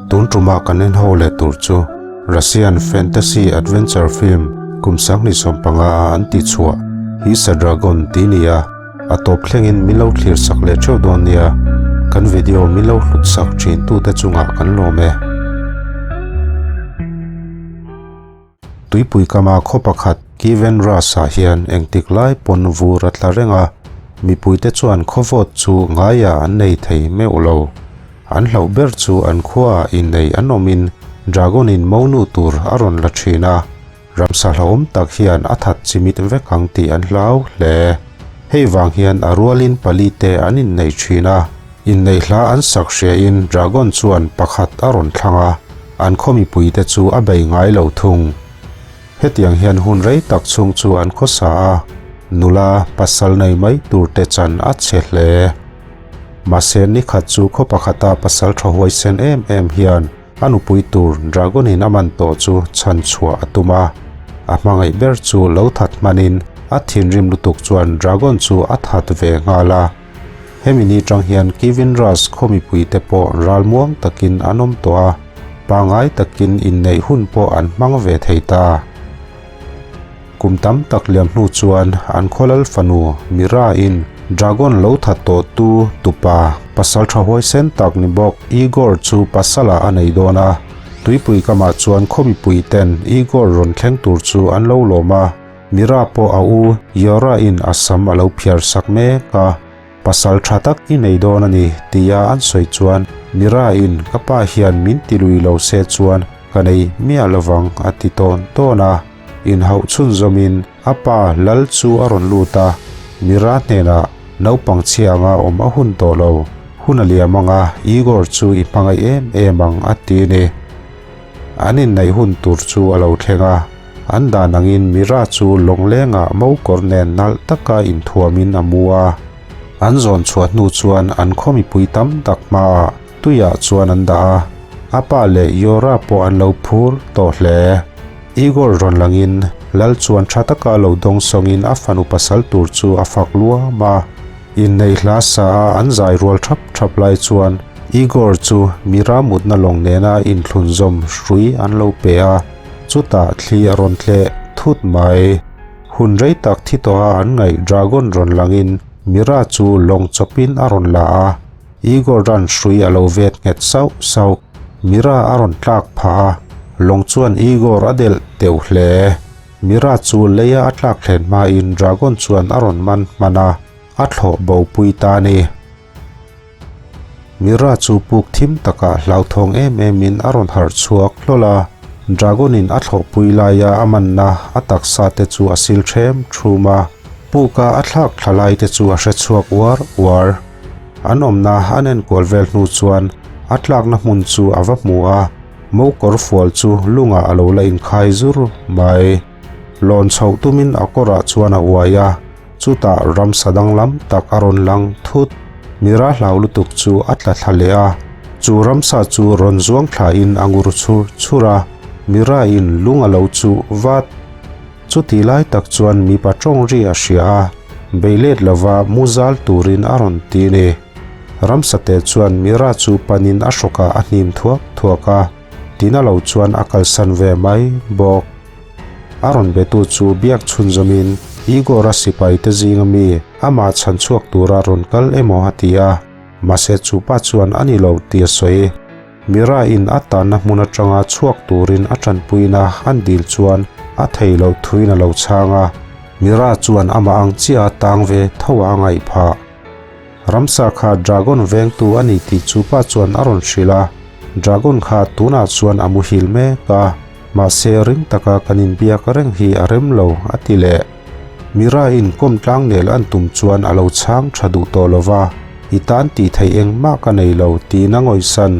Tun tuma kan en ho leh tur chu Russian fantasy adventure film kum 2015 a an tih chhuah He's a Dragon tih ni a, a tawp thlengin min lo thlir sak leh theuh dawn nia, kan video min lo hlut sak thin tute chungah kan lawm e. Tuipui kama khaw pakhat Kievan Rus-ah hian engtik lai pawn vur a tla reng a, mipuite chuan khawvawt chu ngaiah an nei thei meuh lo. An hlauh ber chu an khuaah innei an awmin Dragon-in monu tur a rawn la thin a, ramsa hlauhawm tak hian a that chimit vek ang tih an hlau hle. Hei vang hian a rualin palite an innei thin a, Inneih hla an sak hriain Dragon chuan pakhat a rawn thlang a, an khaw mipuite chu a bei ngai lo thung. Hetiang hian hun rei tak chhung chu an khawsa a, nula pasal nei mai turte chan a che hle. Mahse nikhat chu khaw pakhata pasal tha huaisen em em hian a nupui tur Dragon-in a man tawh chu chhan chhuah a tum a, a hmangaih ber chu lo that hmanin a thinrim lutuk chuan Dragon chu a that ve nghal a. Hemi ni tang hian Kevin Rush khaw mipuite pawh ralmuang takin an awm tawh a, pangngai takin inneih hun pawh an hmang ve thei ta. Kum tam tak liam hnu chuan an khawlal fanu Mira-in Dragon lo that tawh tu tupa pasal tha huaisen tak ni bawk Igor chu pasalah a nei dawn a, tuipui kamah chuan khaw mipuiten Igor rawn thleng tur chu an lo lawm a. Mira pawh a u Yora-in a sam a lo phiar sak mek a, Pasal tha tak i nei dawn a ni, tia an sawi chuan Mira-in ka pa hian min ti lui lo se chuan ka nei miah lovang a ti tawn tawn a. Inhauh chhunzawmin a pa Lal chu a rawn lut a, Mira hnenah naupang chhia anga awm a hun tawh lo, hun a liam anga Igor chu i hmangaih em em ang a ti a ni. An inneih hun tur chu a lo thleng a. An dan angin Mira chu lawnglengah mo kawr nen nalh taka inthuamin a mu a. An zawn chhuah hnu chuan an khaw mipui tam tak hmaah tuiah chuan an dah a, a pa leh Yora pawh an lo phur tawh hle. Igor rawn langin Lal chuan tha taka lo dawng sawngin a fanu pasal tur chu a fak luam a. Inneih hla sa a an zai rual thap thap lai chuan Igor chu Mira mutna lawng nena inthlunzawm hrui an lo pe a. Chutah thli a rawn tleh thut mai. Hun rei tak thi tawha an ngaih Dragon rawn langin Mira chu lawng chawpin a rawn la a, Igor ran hrui a lo vet nghet sauh sauh. Mira a rawn tlak phah a, lawng chuan Igor a delh teuh hle. Mira chu leia a tlak thlen hmain Dragon chuan a rawn man hman a, a thlawh bo pui ta a ni. Mira chu puk thim takah hlauthawng em emin a rawn harh chhuak hlawl a, Dragon-in a thlawhpui laia a manna a taksa te chu a sil ṭhem ṭhum a, puka a thlak thla lai te chu a hre chhuak uar uar. An awmna an enkual vel hnu chuan a tlakna hmun chu a va hmu a, mo kawr fual chu lungah a lo la inkhai zur mai. Lawn chhoh tumin a kawrah chuan a uai a. Chutah ramsa danglam tak a rawn lang thut. Mira hlau lutuk chu a tla thla leh a, chu ramsa chu rawn zuang thlain a ngur chhur chhur a, Mira in lung a lo chuh vat. Chuti lai tak chuan mipa tawng ri a hria a, bei let lova mu zal turin a rawn ti ni. Ramsa te chuan Mira chu panin a hrawkah a hnim thuak thuak a, tina lo chuan a kalsan ve mai bawk. A rawn betu chu biak chhunzawmin Igor-a sipaite zinga mi amah chhan chhuak tura rawn kal emaw a ti a, mahse chu pa chuan a ni lo tih a sawi. Mira-in a tanna hmun atanga chhuak turin a tanpuina an dil chuan a thei loh thuin a lo chhang a, Mira chuan amah ang chiah a tang ve tho a ngaih phah. Ramsa kha Dragon vengtu a ni tih chu pa chuan a rawn hrilh a, Dragon kha tunah chuan a muhil mek a, mahse ring taka kan inbiak reng hi a rem lo, a ti leh. Mira in kawm tlang nel an tum chuan a lo chhang tha duh tawh lo va, I tan tih theih engmah ka nei lo, tiin a ngawisan.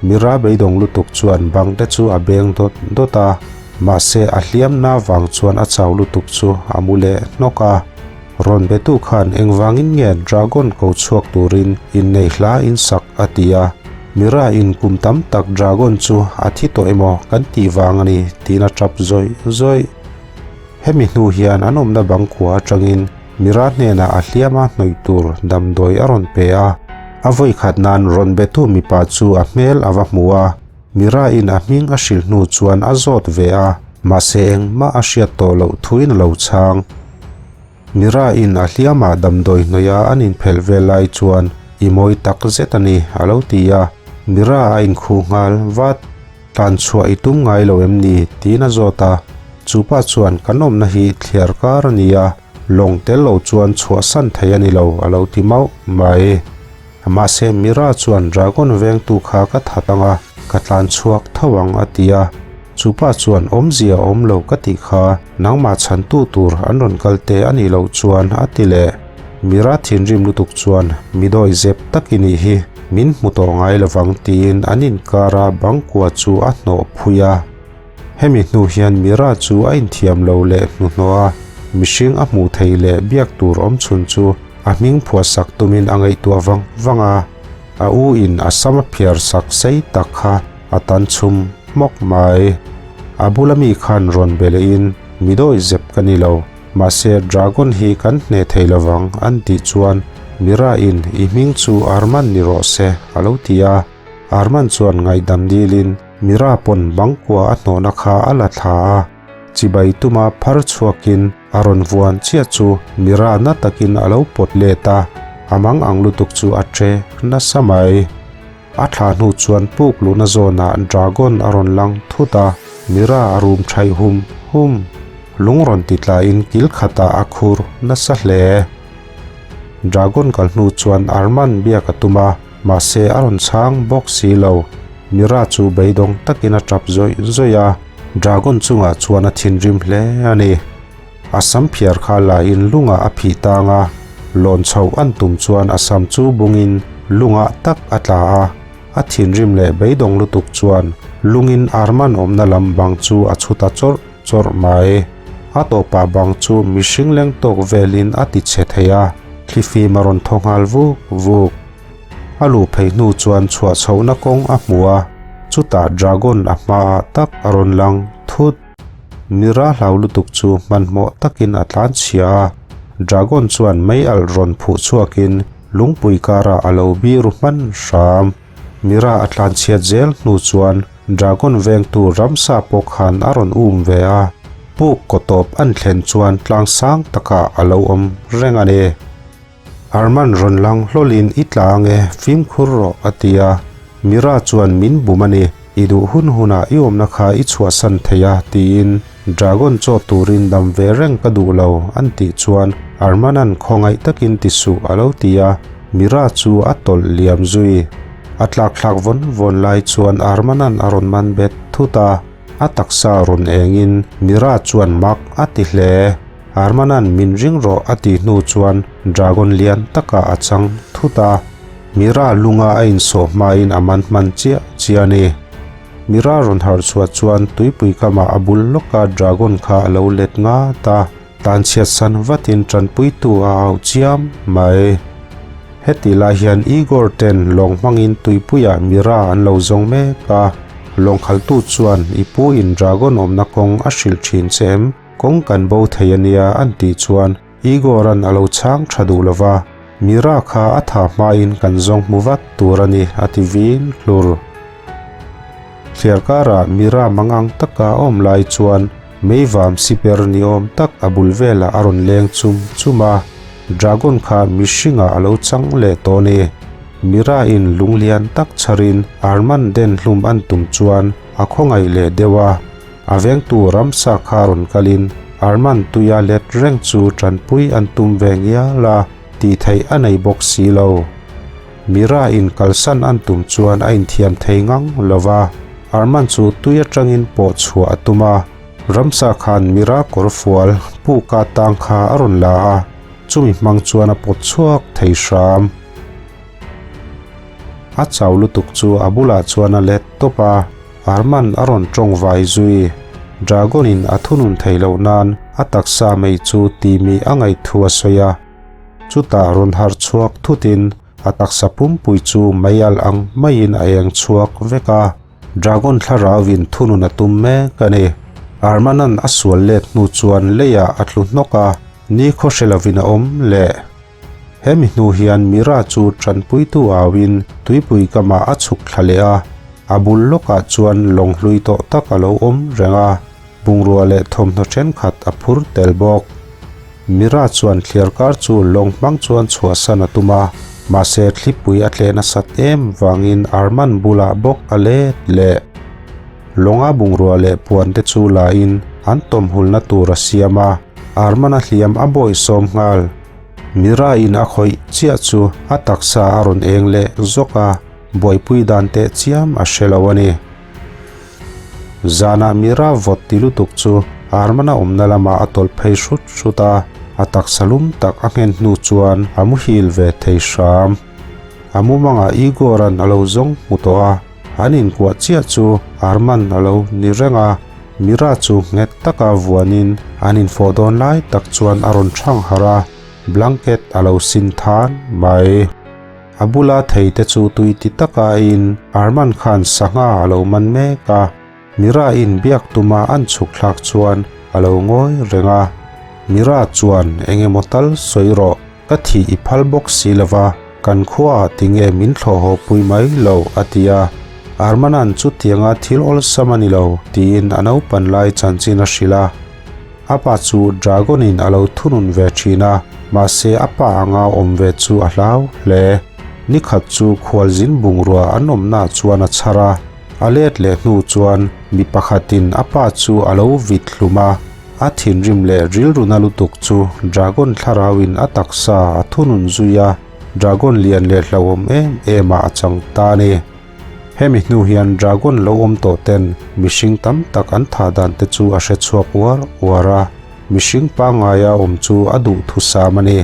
Mira beidawng lutuk chuan bang te chu a beng dawt dawt a, mahse a hliamna vang chuan a chau lutuk chu a mu leh hnawk a. Rawn betu khan engvangin nge Dragon ko chhuak turin inneih hla in sak a ti a, Mira in kum tam tak Dragon chu a thi tawh emaw kan tih vang a ni tiin a tap zawih zawih. Hemi hnu hian an awmna bang kua atangin Mira hnenah a hliama hnawih tur damdawi a rawn pe a. A vawi khat nan rawn betu mipa chu a hmel a va hmu a. Mira in a hming a hrilh hnu chuan a zawt ve a, mahse engmah a hriat tawh loh thuin a lo chhang. Mira in a hliamah damdawi hnawih a an inphelh vel lai chuan I mawi tak zet a ni a lo ti a, Mira a inkhuh nghal vat. Tlan chhuah i tum ngai lo em ni? tiin a zawt a, chupa chuan kan awmna hi thliar kar a ni a, lawng tel lo chuan chhuahsan thei a ni lo a lo ti mauh mai. Mahse Mira chuan Dragon vengtu kha ka that ang a, ka tlan chhuak tho ang a ti a. Chupa chuan awmzia a awm lo ka tih kha nangmah chhantu tur an rawn kal te a nih loh chuan a ti leh. Mira thinrim lutuk chuan mi dawi zep tak i nih hi, min hmu tawh ngai lovang tiin an inkara bangkua chu a hnawh phui a. Hemi hnu hian Mira chu a inthiam lo leh hnuhnawh a, mihring a hmuh theih leh biak tur awm chhun chu a hming phuahsak tumin a ngaihtuah vang vang a. A u in a sam a phiar sak sei tak kha a tan chhum hmawk mai. A bula mi khan rawn be lehin, Mi dawi zep ka ni lo, mahse Dragon hi kan hneh thei lovang an tih chuan Mira in i hming chu Arman ni rawh se a lo ti a. Arman chuan ngaihdam dilin Mira pawn bangkua a hnawhna kha a la thla a, chibai tuma phar chhuakin a rawn vuan chiah chu Mira na takin a lo pawt let a, a mang ang lutuk chu a che nasa mai. A thla hnu chuan puk luhna zawnah Dragon a rawn lang thut a, Mira a rum thaih hum hum. Lung rawn ti tlain kil khatah a khur nasa hle. Dragon kal hnu chuan Arman biak a tum a. Mahse a rawn chhang bawk si lo. Mira chu beidawng takin a tap zawih zawih a, Dragon chungah chuan a thinrim hle a ni. A sam phiar kha la in lungah a phih tang a, lawn chhoh an tum chuan a sam chu bungin lungah tak a tla a. A thinrim leh beidawng lutuk chuan lungin Arman awmna lam bang chu a chhu ta chawrh chawrh mai. A tawpah bang chu mihring leng tawk velin a ti chhe thei a, thlifim a rawn thaw nghal vuk vuk. A luh phei hnu chuan chhuah chhohna kawng a hmu a, chutah Dragon a hmaah tak a rawn lang thut. Mira hlau lutuk chu hmanhmawh takin a tlan chhia a, Dragon chuan mei alh rawn phuh chhuakin lungpui karah a lo biru hman hram. Mira a tlan chhiat zel hnu chuan Dragon vengtu ramsa pawh khan a rawn um ve a, puk kaw tawp an thlen chuan tlang sang takah a lo awm reng a ni. Arman rawn lang hlawlin i tla ange, fimkhur rawh a ti a. Mira chuan min bum a ni, i duh hun hunah i awmna kha i chhuahsan thei a tiin Dragon chaw turin dam ve reng ka duh lo an tih chuan Arman-a'n khawngaih takin ti suh a lo ti a, Mira chu a tawlh liam zui. A tlakthlak vawn vawn lai chuan Arman-a'n a rawn man bet thut a, a taksa rawn engin Mira chuan mak a ti hle. Armanan min ring rawh a tih hnu chuan Dragon lian takah a chang thut a, Mira lunga a insawh hmain a man hman chiah chiah a ni. Mira rawn harh chhuah chuan tuipui kamah a bul lawka Dragon kha a lo let ngat a, tlanchhiat san vatin tanpuitu a au chiam mai. Heti lai hian Igor ten lawng hmangin tuipuiah Mira an lo zawng mek a, lawng khaltu chuan i pu in Dragon awmna kawng a hrilh thin che em? Kawng kan bo thei a nia an tih chuan Igor-a'n a lo chhang tha duh lo va, Mira kha a tha hmain kan zawng hmu vat tur a ni a ti vin hlur. Thliar karah Mira mangang taka a awm lai chuan meivam siper ni awm tak a bul velah a rawn leng chum chum a, Dragon kha mihringah a lo chang leh tawh a ni. Mira-in lunglian tak chharin Arman den hlum an tum chuan a khawngaih leh deuh a. A vengtu ramsa kha rawn kalin Arman tuia let reng chu tanpui an tum ve ngial a, tih theih a nei bawk si lo. Mira in kalsan an tum chuan a inthiam thei ngang lo va, Arman chu tui atangin pawh chhuah a tum a. Ramsa khan Mira kawr fual puka tang kha a rawn la a, chumi hmang chuan a pawt chhuak thei hram. A chau lutuk chu a bulah chuan a let tawp a. Arman a rawn tawng vai zui. Dragon in a thunun thei loh nan a taksa mei chu timi a ngaih thu a sawi a. Chutah rawn harh chhuak thutin a taksa pumpui chu mei alh ang maiin a eng chhuak vek a. Dragon thlarau in thunun a tum mek a ni. Arman-a'n a sual let hnu chuan leiah a tlu hnawk a. Nikhaw hre lovin a awm le. Hemi hnu hian Mira chu tanpuitu auin tuipui kamah a chhuk thla leh a, a bul lawkah chuan lawng hlui tawh tak a lo awm reng a, bungrua leh thawmhnaw thenkhat a phur tel bawk. Mira chuan thliarkar chu lawng hmang chuan chhuahsan a tum a, mahse thlipui a tleh nasat em vangin Arman bulah bawk a let leh. Lawnga bungrua leh puan te chu la in an tawmhulna tur a siam a, Arman a hliam a bawihsawm nghal. Mira in a khawih chiah chu a taksa a rawn eng leh zawk a, buaipui dan teh chiam a hre lo a ni. Zanah Mira vawt ti lutuk chu Arman a awmna lamah a tawlh phei hrut hrut a, a taksa lum tak a nghen hnu chuan a muhil ve thei hram. A mumangah Igor-a'n a lo zawng hmu tawh a. An inkuah chiah chu Arman a lo ni reng a, Mira chu nghet taka vuanin an infawh dawn lai tak chuan a rawn thang harh a, blanket a lo sin than mai. A bula thei te chu tui ti taka eiin Arman khan sangha a lo man mek a, Mira in biak tuma an chhuk thlak chuan a lo ngawi reng a. Mira chuan eng emaw tal sawi rawh, ka thih i phal bawk si lo va, kan khuaah tinge min thlawh haw pui mai lo a ti a. Armanan chutianga thil awlsam a ni lo tiin a naupan lai chanchin a hrilh a. A pa chu Dragon in a lo thunun ve thin a, mahse a pa anga awm ve chu a hlau hle. Nikhat chu khualzin bungrua an awmnaah chuan a chhar a. A let leh hnu chuan mi pakhatin a pa chu a lo vit hlum a, a thinrim leh rilruna lutuk chu Dragon thlarauin a taksa a thunun zui a, Dragon lian leh hlauhawm em em ah a chang ta a ni. Hemi hnu hian Dragon lo awm tawh ten mihring tam tak an thah dan te chu a hre chhuak uar uar a, mihring pangngaia awm chu a duh thusam a ni.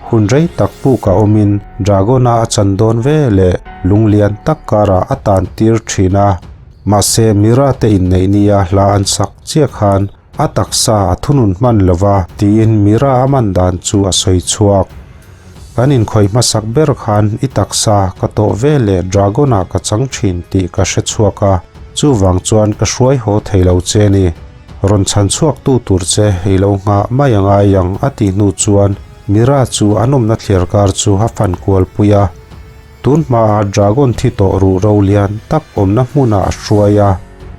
Hun rei tak puk a awmin Dragon-a a chan dawn ve leh lung lian tak karah a tan tir thin a. Mahse Mira te inneih nia hla an sak chiah khan a taksa a thunun hman lo va tiin Mira a man dan chu a sawi chhuak. Kan inkhawih hmasak ber khan i taksa ka tawh ve leh Dragon-ah ka chang thin tih ka hre chhuak a, chuvang chuan ka hruai haw thei lo che ni. Rawn chhan chhuak tu tur che i lo nghah mai a ngai ang a tih hnu chuan Mira chu an awmna thliar kar chu a fan kual pui a. Tun hmaah Dragon thi tawh ruh ro lian tak awmna hmunah a hruai a,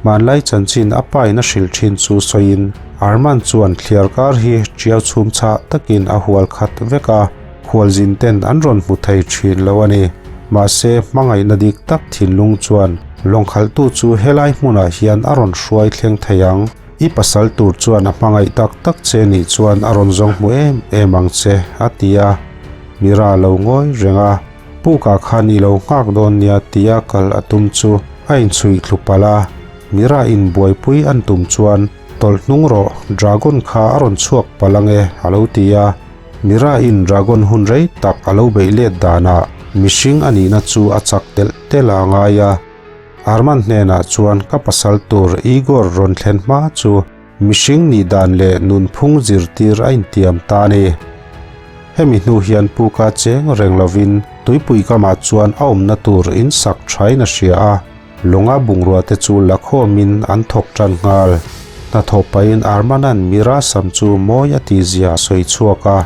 hmanlai chanchin a pain a hrilh thin chu sawiin Arman chuan thliar kar hi tiau chhum chhah takin a hual khat vek a, khualzin ten an rawn hmu thei thin lo a ni. Mahse, hmangaihna dik tak thinlung chuan lawngkhalhtu chu helai hmunah hian a rawn hruai thleng thei ang. I pasal tur chuan a hmangaih tak tak che nih chuan a rawn zawng hmu em em ang che, a ti a. Mira a lo ngawi reng a, Pukah khan i lo nghak dawn nia tia kal a tum chu a inchhuih thlu palh a. Mira in buaipui an tum chuan, Tawlh hnung rawh, dragon kha a rawn chhuak palh ange, a lo ti a. Mira in dragon hun rei tak a lo beih let danah mihring a nihna chu a chak telh telh a ngai a. Arman hnenah chuan ka pasal tur Igor rawn thlen hma chu mihring nih dan leh nunphung zirtir a intiam ta a ni. Hemi hnu hian puka cheng reng lovin tuipui kamah chuan a awmna tur in sak thain a hria a. Lawnga bungrua te chu la khawmin an thawk tan nghal. Hnathawh pahin Armanan Mira sam chu mawi a tih zia a sawi chhuak a.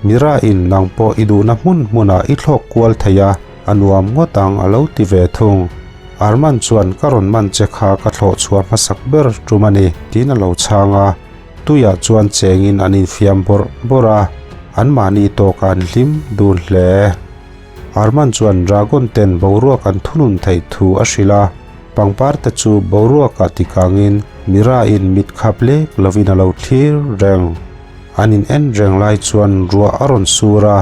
Mira in nang pawh i duhna hmun hmunah i thlawk kual thei a, a nuam ngawt ang a lo ti ve thung. Arman chuan ka rawn man che kha ka thlawh chhuah hmasak ber tum a ni tiin a lo chhang a. Tuiah chuan chengin an infiam bawrh bawrh a, anmahni tawkah an hlim dun hle. Arman chuan Dragon ten boruak an thunun theih thu a hrilh a, pangpar te chu boruakah tikangin Mira in mit khap lek lovin a lo thlir reng. An in en reng lai chuan ruah a rawn sur a.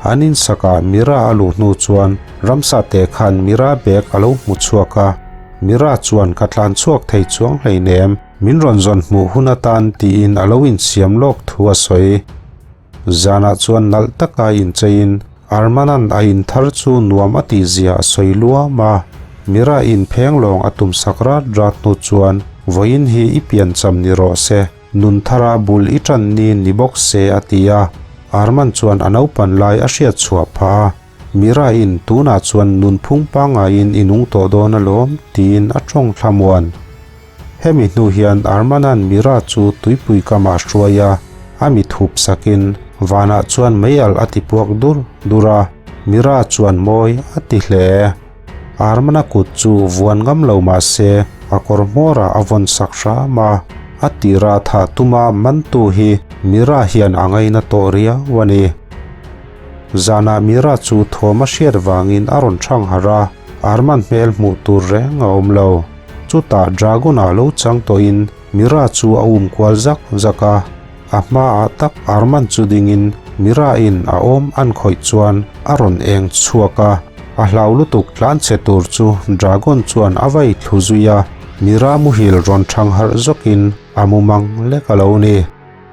An insakah Mira a luh hnu chuan ramsa te khan Mira bag a lo hmu chhuak a, Mira chuan ka tlan chhuak thei chuang hleinem, min rawn zawn hmuh hun atan tiin a lo insiam lawk thu a sawi. Zanah chuan nalh taka incheiin Armanan a inthar chu nuam a tihzia a sawi luam a. Mira in pheng lawng a tum sak rat rat hnu chuan vawiin hi i piancham ni rawh se, nun thara bul i tan ni ni bawk se a ti a. Arman chuan a naupan lai a hriat chhuah phah a. Mira in tunah chuan nunphung pangaiin i nung tawh dawn alawm tiin a tawng thlamuan. Hemi hnu hian Armanan Mira chu tuipui kamah a hruai a. A mit hup sakin vanah chuan meialh a ti puak dur dur a, Mira chuan mawi a ti hle. Armana kut chu vuan ngam lo mah se a kawr hmawrah a vawn sak hram a, a tira thah tuma mantu hi Mira hian a ngaina tawh riau a ni. Zanah Mira chu thawm a hriat vangin a rawn thang harh a, Arman hmel hmuh tur reng a awm lo. Chutah Dragon-ah lo chang tawhin Mira chu a um kual zak zak a, a hmaah tak Arman chu dingin Mira-in a awm an khawih chuan a rawn eng chhuak a, a hlau lutuk tlan che tur chu Dragon chuan a vai thlu zui a, Mira muhil rawn thang harh zawkin a mumang lek a lo ni.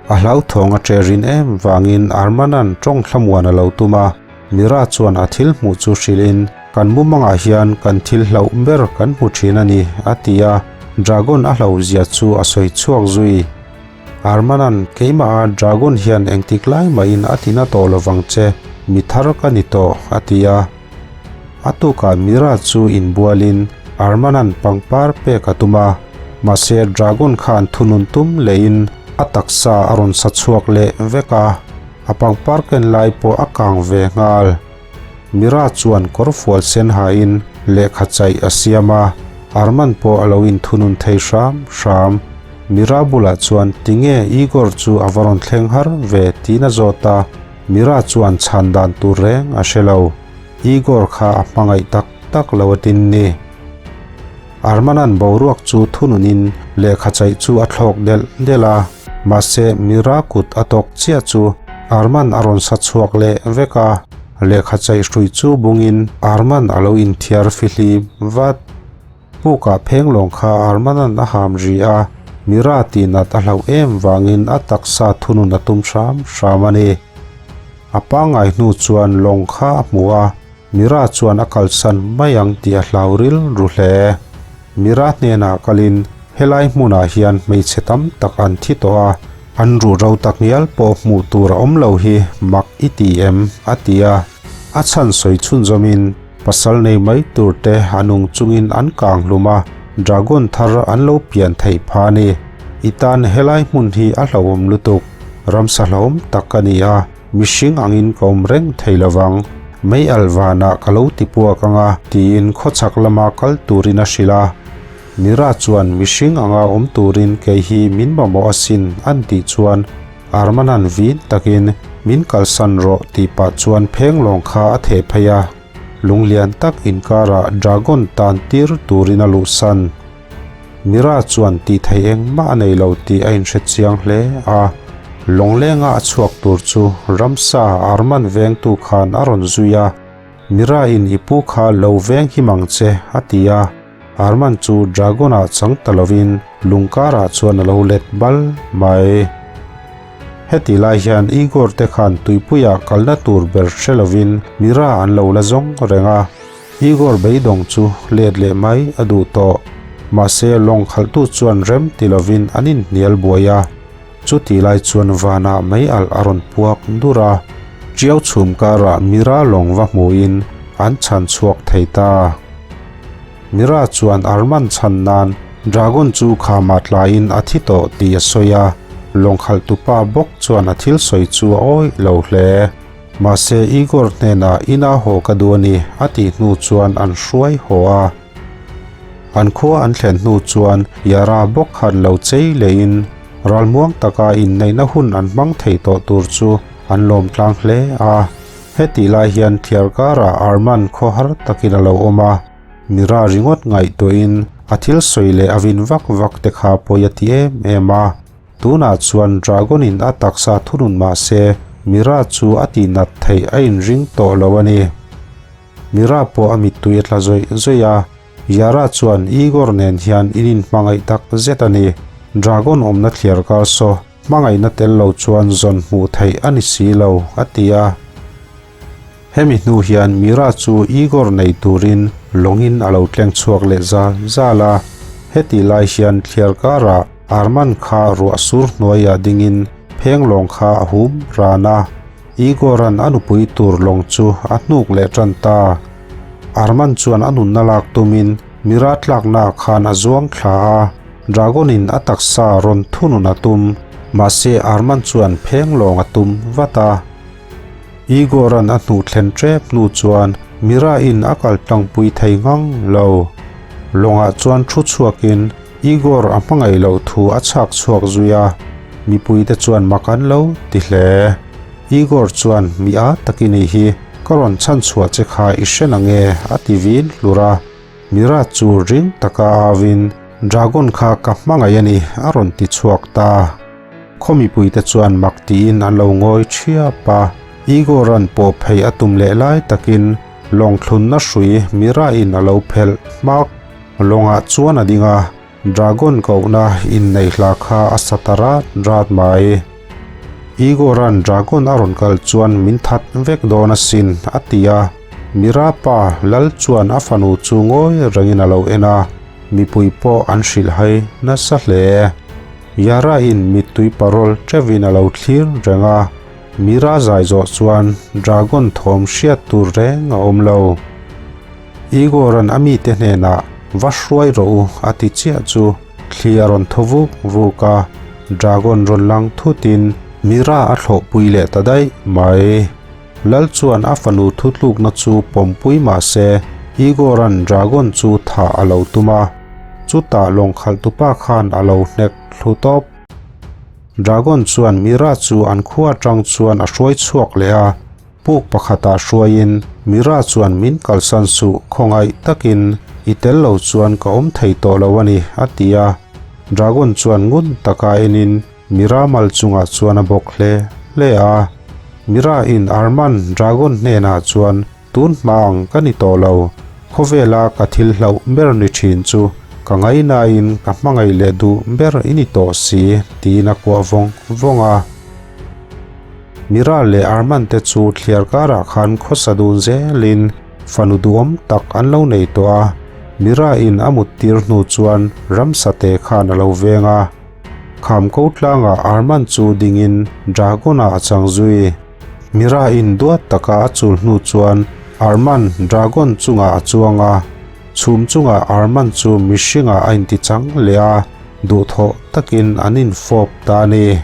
A hlauthawng a ṭe rin em vangin Arman-a'n ṭawng thlamuan a lo tum a, Mira chuan a thil hmuh chu hrilhin, Kan mumangah hian kan thil hlauh ber kan hmu ṭhin a ni, a ti a, Dragon a hlauhzia chu a sawi chhuak zui. Arman-a'n, Keimaha Dragon hian engtik lai mahin a tina tawh lovang che, mi thar ka ni tawh, a ti a. A tukah Mira chu inbualin Arman-a'n pangpar pek a tum a, mahse Dragon khan thunun tum lehin a taksa a rawn sa chhuak leh vek a, a pangpar ken lai pawh a kang ve nghal. Mira chuan kawrfual sen hain lehkha chaih a siam a, Arman pawh a lo inthunun thei hram hram. Mira bulah chuan tinge Igor chu a va rawn thleng har ve tiin a zawt a. Mira chuan chhan dan tur reng a hre lo. Igor kha a hmangaih tak tak lo a tin ni. Armanan boruak chu thununin lehkha chaih chu a thlawk delh delh a, mahse Mira kut a tawk chiah chu Arman a rawn sa chhuak leh vek a, lehkha chaih hrui chu bungin Arman a lo inthiar fihlim vat. Pukah phenglawng kha Armanan a ham ri a, Mira tihnat a hlauh em vangin a taksa thunun a tum hram hram a ni. A pangngai hnu chuan lawng kha a hmu a, Mira chuan a kalsan mai ang tih a hlau rilru hle. Mira hnenah kalin helai hmunah hian hmeichhe tam tak an thi tawh a, an ruhro tak ngial pawh hmuh tur a awm lo hi mak i ti em? a ti a, a chhan sawi chhunzawmin, Pasal nei mai tur te a nung chungin an kang hlum a, dragon thar an lo pian theih pha a ni. I tan helai hmun hi a hlauhawm lutuk. Ramsa hlauhawm tak a ni a, mihring angin ka awm reng thei lovang. Mei al vanah ka lo ti puak ang a, tiin khawchhak lama kal turin a hrilh a. Mira chuan mihring anga awm turin kei hi min mamawh asin an tih chuan Armanan vin takin min kalsan rawh tih pah chuan phenglawng kha a theh phei a, lunglian tak inkarah Dragon tan tir turin a luhsan. Mira chuan tih theih engmah a nei lo tih a inhre chiang hle a, lawnglenga a chhuak tur chu ramsa Arman vengtu khan a rawn zui a, Mira in i pu kha lo veng him ang che a ti a. Arman chu Dragon-ah chang ta lovin lungkarah chuan a lo let bal mai. Heti lai hian Igor te khan tuipuiah kalna tur ber hre lovin Mira an lo la zawng reng a. Igor beidawng chu let leh mai a duh tawh. Mahse lawng khalhtu chuan rem ti lovin an inhnial buai a. Chuti lai chuan vanah mei alh a rawn puak dur a, ṭiau chhum karah Mira lawng va hmuhin an chhan chhuak thei ta. Mira chuan Arman chhan nan Dragon chu khamah tlaiin a thi tawh tih a sawi a, lawng khalhtupa bawk chuan a thil sawi chu a awih lo hle. Mahse Igor hnenah ina haw ka duh a ni a tih hnu chuan an hruai haw a. An khua an thlen hnu chuan Yara bawk khan lo chei leiin ralmuang taka inneihna hun an hmang thei tawh tur chu an lawm tlang hle a. Hetih lai hian thiar karah Arman khaw har takin a lo awm a, Mira ringawt ngaihtuahin a thil sawi leh a vin vak vak te kha pawi a ti em em a. Tunah chuan Dragon in a taksa thunun mah se Mira chu a tihnat theih a inring tawh lo a ni. Mira pawh a mittui a tla zawih zawih a, Yara chuan Igor nen hian in inhmangaih tak zet a ni. Dragon awmna thliar kar saw, hmangaihna tel lo chuan zawn hmuh theih a ni si lo, a ti a. Hemi hnu hian Mira chu Igor nei turin lawngin a lo tleng chhuak leh zal zal a. Hetih lai hian thliar karah Arman kha ruah sur hnuaiah dingin phenglawng kha a hum ran a. Igor-a'n a nupui tur lawng chu a hnuk leh tan ta. Arman chuan a nunna lak tumin Mira tlaknaah khan a zuang thla a, Dragon-in a taksa rawn thunun a tum. Mahse Arman chuan pheng lawng a tum vat a. Igor-a'n a hnuh thlen ṭep hnu chuan Mira-in a kal tlangpui thei ngang lo. Lawngah chuan thu chhuakin Igor a hmangaih loh thu a chhak chhuak zui a, mipuite chuan mak an lo ti hle. Igor chuan mi a tak i nih hi, ka rawn chhan chhuah che kha i hre na nge a ti vin hlur a. Mira chu ring taka auin Dragon kha ka hmangaih a ni a rawn ti chhuak ta. Khaw mipuite chuan mak tiin an lo ngawi thiap a, Igor-a'n pawh phei a tum leh lai takin lawng thlunna hrui Mira-in a lo phelh hmak. Lawngah chuan a ding a, Dragon kohna inneih hla kha a sa ta rat rat mai. Igor-a'n Dragon a rawn kal chuan min that vek dawn asin a ti a, Mira pa Lal chuan a fanu chu ngawi rengin a lo en a, mipui pawh an hrilhhai nasa hle. Yara-in mittui parol teuhin a lo thlir reng a, Mira zai zawh chuan Dragon thawm hriat tur reng a awm lo. Igor-a'n a mite hnenah va hruai rawh u a ti chiah chu thli a rawn thaw vuk vuk a, Dragon rawn lang thutin Mira a thlawhpui leh ta daih mai. Lal chuan a fanu thutlukna chu pawmpui mah se Igor-a'n Dragon chu thah a lo tum a, chutah lawng khalhtupa khan a lo hnek thlu tawp. Dragon chuan Mira chu an khua atang chuan a hruai chhuak leh a, puk pakhatah hruaiin Mira chuan min kalsan suh khawngaih takin i tel lo chuan ka awm thei tawh lo a ni a ti a. Dragon chuan ngun taka enin Mira mal chungah chuan a bawk hle hle a. Mira in Arman Dragon hnenah chuan tun hma ang ka ni tawh lo, khawvela ka thil hlauh ber ni thin chu ka ngainain ka hmangaih leh duh ber i ni tawh si tiin a kuah vawng vawng a. Mira leh Arman te chu thliar karah khan khawsa dun zelin fanu duhawm tak an lo nei tawh a. Mira in a mut tir hnu chuan ramsa te khan a lo veng a. Kham ko tlangah Arman chu dingin Dragon-ah a chang zui. Mira in duat taka a chul hnu chuan Arman Dragon chungah a chuang a, chhum chungah Arman chu mihringah a intichang leh a, duhthawh takin an infawp ta a ni.